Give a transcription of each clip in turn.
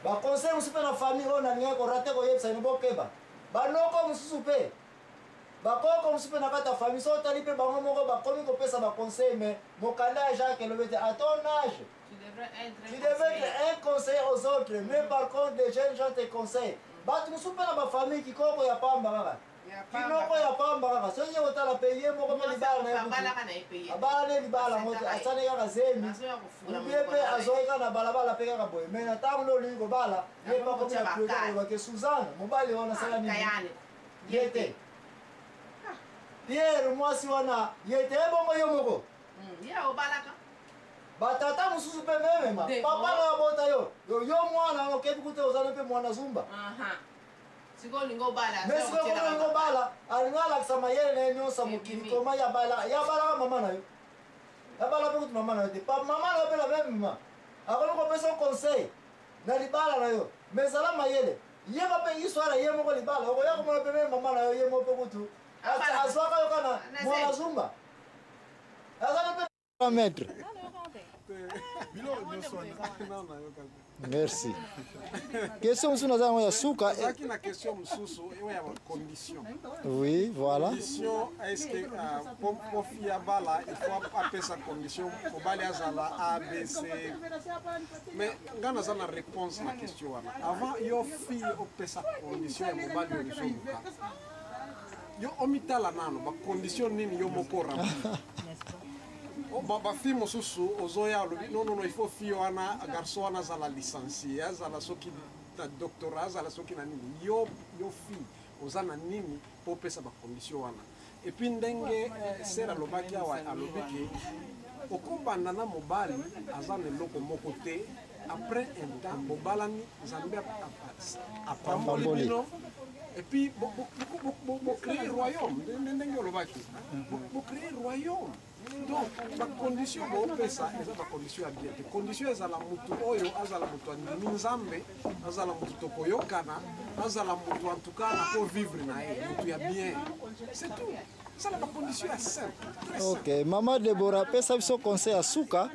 Baconseil mosusu mpe na famille oyo nalingaki korate koyebisa bino, bokeba. Banoko mosusu mpe, bakoko mosusu mpe na kati ya famille, soki otali mpe bango moko bakomi kopesa baconseil, mais mokanda ya Jacques elobi ete à ton âge tu devais être un conseiller aux autres, mais par contre des jeunes gens te conseillent. Bato mosusu mpe na bafamille, kikoko ya pamba kaka, kinoko ya pamba kaka, soki ye kotala mpe ye moko mpe libala na ye kutu abala ne libala yango te, asali kaka zemi ubie mpe azwaki kaka na balabala mpe kaka boye. Mais na ntango nde olingi kobala ye, mpe akomi na priorité, koloba ke Suzanne, mobali wana asala nini, ye te, Pierre, mwasi wana ye te, ebongo yo moko. Ye obalaka. Batata mosusu mpe memema papa na abota yo, yo mwana wana okebi kuta ozali mpe mwana zumba. Sikoyo olingi obala. Mais sikoyo olingi obala, alingi alakisa mayele na ye nyonso ya mokili. Koma ya balaka mama na yo, yabala mpe kutu mama na yo te, mama na yo mpe la même ma akomi kopesa conseil na libala na yo. Mais zala mayele, yeba mpe histoire ye moko libala. Okoya komona mpe meme mama na yo, ye moko mpe kutu azwaka yo kana mwana zumba, azali mpe maître. Merci. Question mosusu naza yango ya suka. Ezalaki na question mosusu oyo ya condition. Oui, voilà. Condition, est ce que po fille abala, il faut apesa condition, mobali azala A, B, C? Mais nga naza na réponse na question wana. Avant yo fille opesa condition ya mobali oyo ozoluka, yo omitala nano bacondition nini yo moko remplir. Bafille mosusu ozoya, olobi: "Non, non, non, il faut fille wana, garçon wana azala licencié, azala soki na doctorat, azala soki na nini." Yo fille, oza na nini mpo opesa bacondition wana? Et puis ndenge sœur alobaki awa, alobi ke okobanda na mobali aza na eloko moko te. Après un temps bobalani, Nzambe apamboli bino, et puis bocréer royaume. Ndenge olobaki, bocréer royaume. Donc bacondition boopesa eza bacondition ya bien te. Condition ezala motu oyo azala motu andimi Nzambe, azala motu tokoyokana, azala motu en tout cas nakovivre na ye, motu ya bien, c'est tout. Ezala bacondition ya simple, très simple. Ok, mama Debora, pesa biso conseil ya suka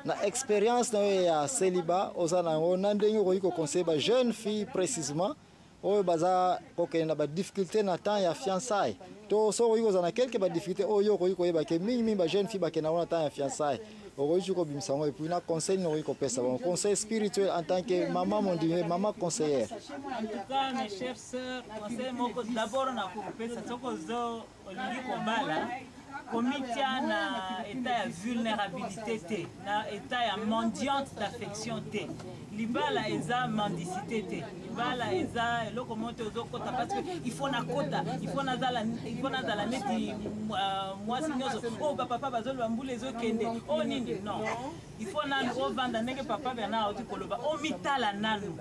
na expérience na yo ya célibat oza na yango, na ndenge okoki koconseille ba jeune fille précisément oyo baza kokende na badifficulté na temps ya fiançaille, to soki okoki kozala na quelque badifficulté oyo okoki koyeba ke mingimingi bajeune fille bakenda ngo na temps ya fiançaille, okoki kobimisa yango, et puis na conseil nini okoki kopesa bango, conseil spirituel en tant que mama mondimi, mama conseillère? En tout cas, mes chères sœurs, conseil moko d'abord nakopesa: soki ozo olingi kobala, komitia na état ya vulnérabilité te, na état ya mendiante d'affection te. Libala eza mendicité te. Libala eza eloko moko te ozokota parce que il faut nakota, il faut nazala neti mwasi nyonso oyo bapapa bazoloba, mbula ezokende oyo nini. Non, il faut nanu ovanda ndenge papa Bernard auti koloba, omitala nanu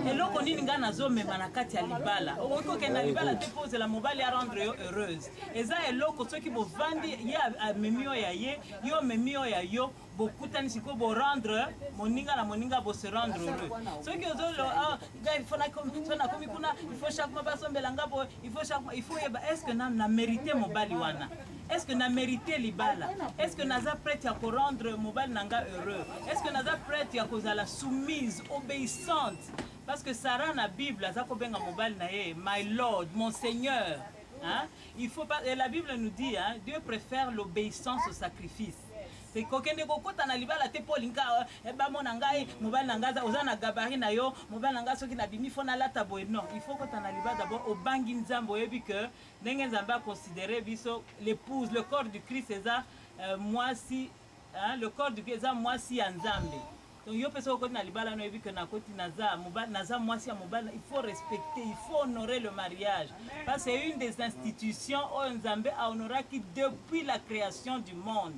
eloko nini ngai nazomema na kati ya libala. Okoki kokende na libala te mpo ozela mobali arendre yo heureuse. Eza eloko soki bovandi, ye amemi oyo ya ye, yo omemi oyo ya yo, bokutani sikoyo, borendre moninga na moninga, bose rendre heureux. Soki ozolo ngai il faut so nakomi kuna, il faut chaque mois basombela nga boye, il faut chaque mois, il faut yeba: est ce que nanu na mérité mobali wana? Est ce que na mérité libala? Est ce que naza prête ya korendre mobali na nga heureux? Est ce que naza prête ya kozala soumise, obéissante? Parce que Sarah na Bible aza kobenga mobali na ye "my lord", mon seigneur, hein? Il faut pas, et la Bible nous dit, hein, Dieu préfère l'obéissance au sacrifice. C'est kokende kokota na libala te mpo olinga bamona ngai mobali na ngai oza na gabarit na yo, mobali na ngai soki nabimi fo nalata boye. Non, il faut kota na libala d'abord obangi Nzambe, oyebi ke ndenge Nzambe aconsidere biso l'épouse, le corps du Christ eza mwasi, hein, le corps du Christ eza mwasi ya Nzambe. Donc yo mpe soki okoti na libala wana, oyebi ke nakoti, naza naza mwasi ya mobali. Il faut respecter, il faut honorer le mariage, parce que c'est une des institutions oyo Nzambe ahonoraki depuis la création du monde.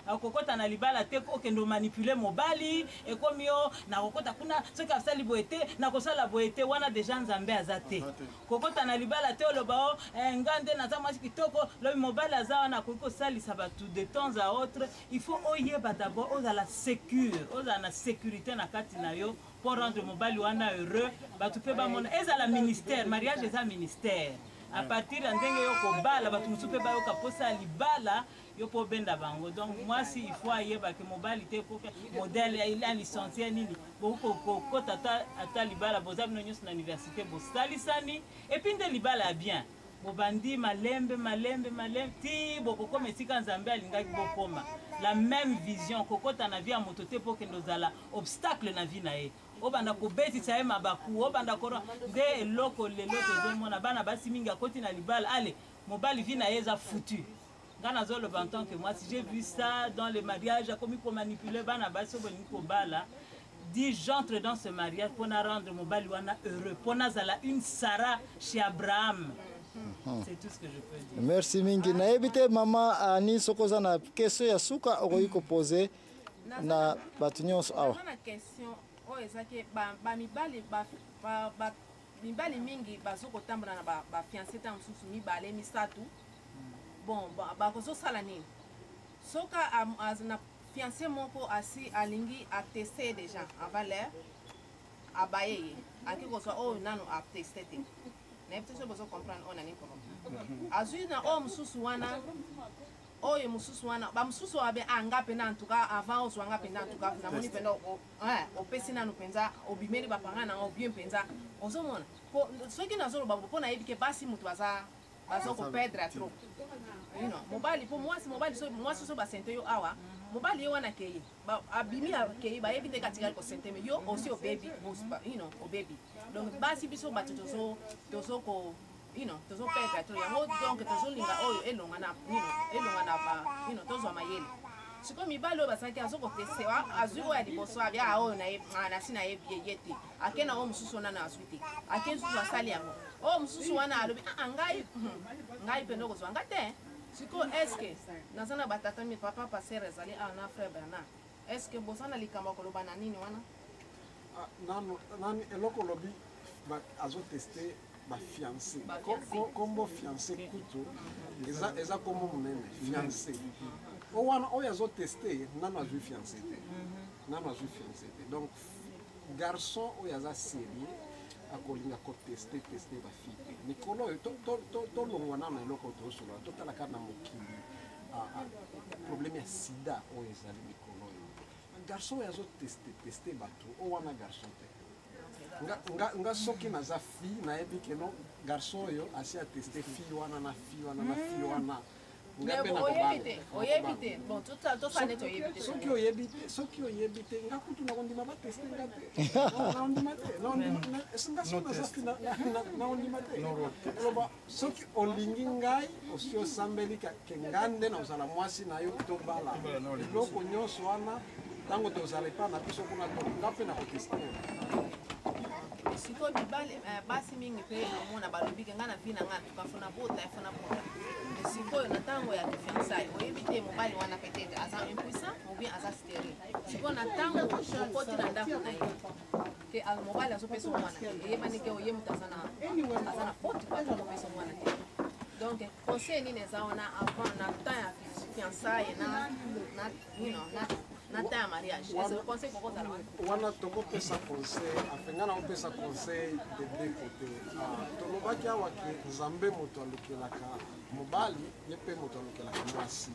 Akokɔta na libala te okende omanipule mobali, ekomi yo nakokɔta kuna, soki asali boye te nakosala boye te. Wana deja Nzambe aza te. Kokɔta na libala te oloba o nga nde naza mwasi kitoko, lobi mobali aza wana, akoki kosalisa bato. De temps à autre, il faut oyeba d'abord ozala sécure, ozala na sécurité na kati na yo mpo rendre mobali wana heureux, bato mpe bamona. Ezala ministère, mariage eza ministère. À partir ya ndenge yo kobala, bato mosusu mpe bayoka mposa ya libala. Yo mpo obenda bango. Donc mwasi il faut ayeba ke mobali te po modèle il a licencié nini, bokokota ata libala, boza bino nyonso na université, bosalisani, et puis nde libala ya bien, bobandi malembe malembe malembe ti bokokoma esika Nzambe alingaki bokoma. La même vision, kokota na vie ya moto te mpo okende ozala obstacle na vie na ye, obanda kobetisa ye mabaku, obanda koro nde eloko. Lelo tozomona bana basi mingi akoti na libala, ale mobali vie na ye eza foutu. Nga nazoloba en tant que moi, si j'ai vu ça dans le mariage, akomi komanipuler bana basi oyo bolingi kobala. Dit: j'entre dans ce mariage mpona rendre mobali wana heureux, mpona azala une Sarah chez Abraham. C'est tout ce que je peux dire. Merci mingi. Nayebi te, mama Ani, soki oza na question ya suka, okoki kopose na bato nyonso awa. Naza na question oyo ezaki bamibali mibali mingi bazokotambola na bafiancé, ntango mosusu mibale, misato. Bon, bakozosala nini soki na fiancé moko asi alingi ateste déjà avant l'heure, abaye ye, aki kozwa oyo nano ateste te? Nayebi te soki bozo comprendre oyo nani koloba. Azwi na oyo mosusu wana, oyo mosusu wana, bamosusu abe ah, nga mpenza, en tout cas avant ozwa nga mpenza, en tout cas namoni mpenza opesi nanu mpenza, obimeli baparent nango bien mpenza. Ozomona po soki nazoloba mpo nayebi ke basi moto baza baza koperdre trop, mobali mpo mwasi, mobali so mwasi so basente yo awa, mobali ye wana akei, abimi, akei, bayebi ndenge atikali kosente, me yo aussi obebi, obebi. Donc basi biso bato tozo ko tozoperdre trop yango. Donc tozolinga oyo elonga na elonga na ba tozwa mayele. Sikoyo mibali oyo bazalaki azokoteste, azwi oyo ya liboso, abi a oyo nasi nayebi ye, ye te, ake na oyo mosusu wana, na azwi te, ake lisusu, asali yango, oyo mosusu wana alobi: aa, ngai mpenza okozwa nga te. Sikoyo est-ce naza na batata mi papa pasteur ezali awa na frère Bernard, est-ce boza na likambo ya koloba na nini wana? Nano nani eloko olobi, azoteste bafiancé, kombo fiancé kutu eza kombo monene. Fiancé o wana oyo azoteste nano azwi fiancé te, nano azwi fiancé te. Donc garçon oyo aza sérieux akolinga koteste teste bafille te. Mikolo oyo tolongwa nano eloko tosolola, totala kaka na mokili, problème ya sida oyo ezali mikolo oyo. Garçon oyo azoteste teste bato o wana, garçon te. Nga soki naza fille, nayebi ke no, garçon oyo asi ateste fille wana na fille wana na fille wana. Nga mpe oyebi te, oyebi te. Bon, tosala neti oyebi te. Soki oyebi te, soki oyebi te, nga kutu nakondima bateste nga te, naondima te. Nga soki naza fille, naondima te. Oloba soki olingi ngai, osi osambeli ke nga nde nazala mwasi na yo, tobala, eloko nyonso wana, ntango tozala epa na biso kuna, nga mpe nakoteste. Sikoyo mibali, basi mingi mpe namona balobi ke ngai na vie na ngai tuka fona bota, fona bota. Sikoyo na ntango ya fiançaille, oyebi te mobali wana peut-être aza impuissant ou bien aza stérile. Sikoyo na ntango okoti na ndako na ye ke mobali azopesa mwana te, eyebani ke oye moto aza na faute po akopesa mwana te. Donc conseil nini eza wana avant na temps ya fiançaille na temps ya mariage? Est-ce que conseil kokozala wana? Wana tokopesa conseil, enfin ngai nakopesa conseil de deux côtés. Tolobaki awa ke Nzambe moto alukelaka mobali, ye mpe moto alukelaka mwasi,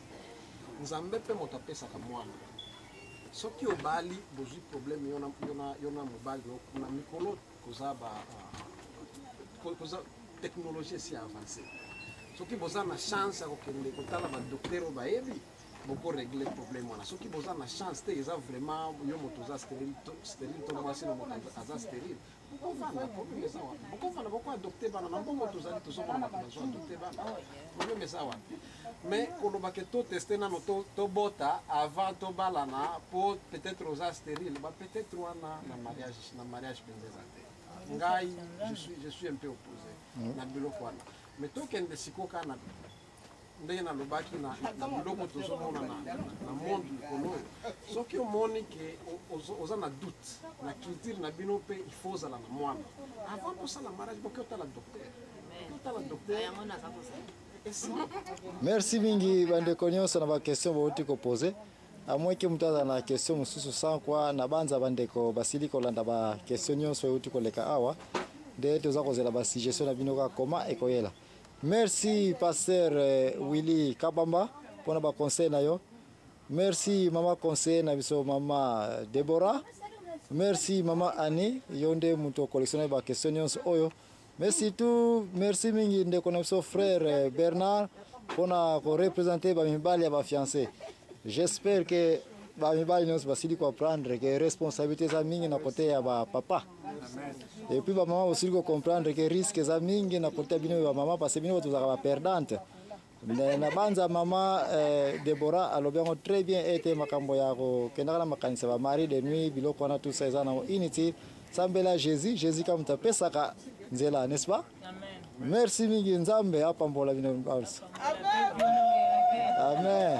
Nzambe mpe moto apesaka mwana. Soki obali, bozwi problème yo na mobali no kuna, mikolo koza ba koza technologie esi avancé. Soki boza na chance ya kokende kotala badocteur oyo bayebi, bokorégler problème wana. Soki boza na chance te, eza vraiment yo moto oza stérile to mwasi na moto aza stérile, bokovanda, problème eza wapi? Bokovanda, bokoadopte bana na mbongo. Tozali tozomona bato bazoadopte bana, problème eza wapi? Mais koloba ke toteste nano, tobota avant tobalana, po peut-être oza stérile, ba peut-être wana na mariage mpenza eza te. Ngai je suis un peu opposé na biloko wana. Mais tokende sikoyo kaka na ndenge nalobaki na biloko tozomona na monde likolo oyo. Soki omoni ke oza na doute na culture na bino mpe, il faut ozala na mwana avant bosala mariage, boki otala docteur, boki otala docteur. Yango naza kosala. Merci mingi bandeko nyonso na baquestion bauti kopose. Amoki moto aza na question mosusu sans quoi na banza bandeko basili kolanda baquestion nyonso euti koleka awa, nde toza kozela basuggestion na bino kaka koma ekoyela. Merci pasteur Willy Kabamba. mpona baconseil na yo. Merci mama conseiller na biso mama Deborah. Merci mama Annie, yo nde moto ocollectionne baquestion nyonso oyo. Mais surtout merci mingi ndeko na biso frère Bernard mpona koreprésente bamibali ya bafiancé. J'espère que bamibali nyonso basili koapprendre que responsabilité eza mingi na kote ya bapapa. Et puis bamama bosili kocomprendre que risque eza mingi na kote ya bino bamama, parce que bino bato tozalaka baperdante. Na banza mama Deborah alobi yango très bien ete makambo ya kokendaka na makanisi ya bamari de nuit, biloko wana, tout ça eza nango inutile. Sambela Jésus, Jésus ka moto apesaka nzela, n'est-ce pas? Amen. Merci mingi, Nzambe apambola bino banso. Amen.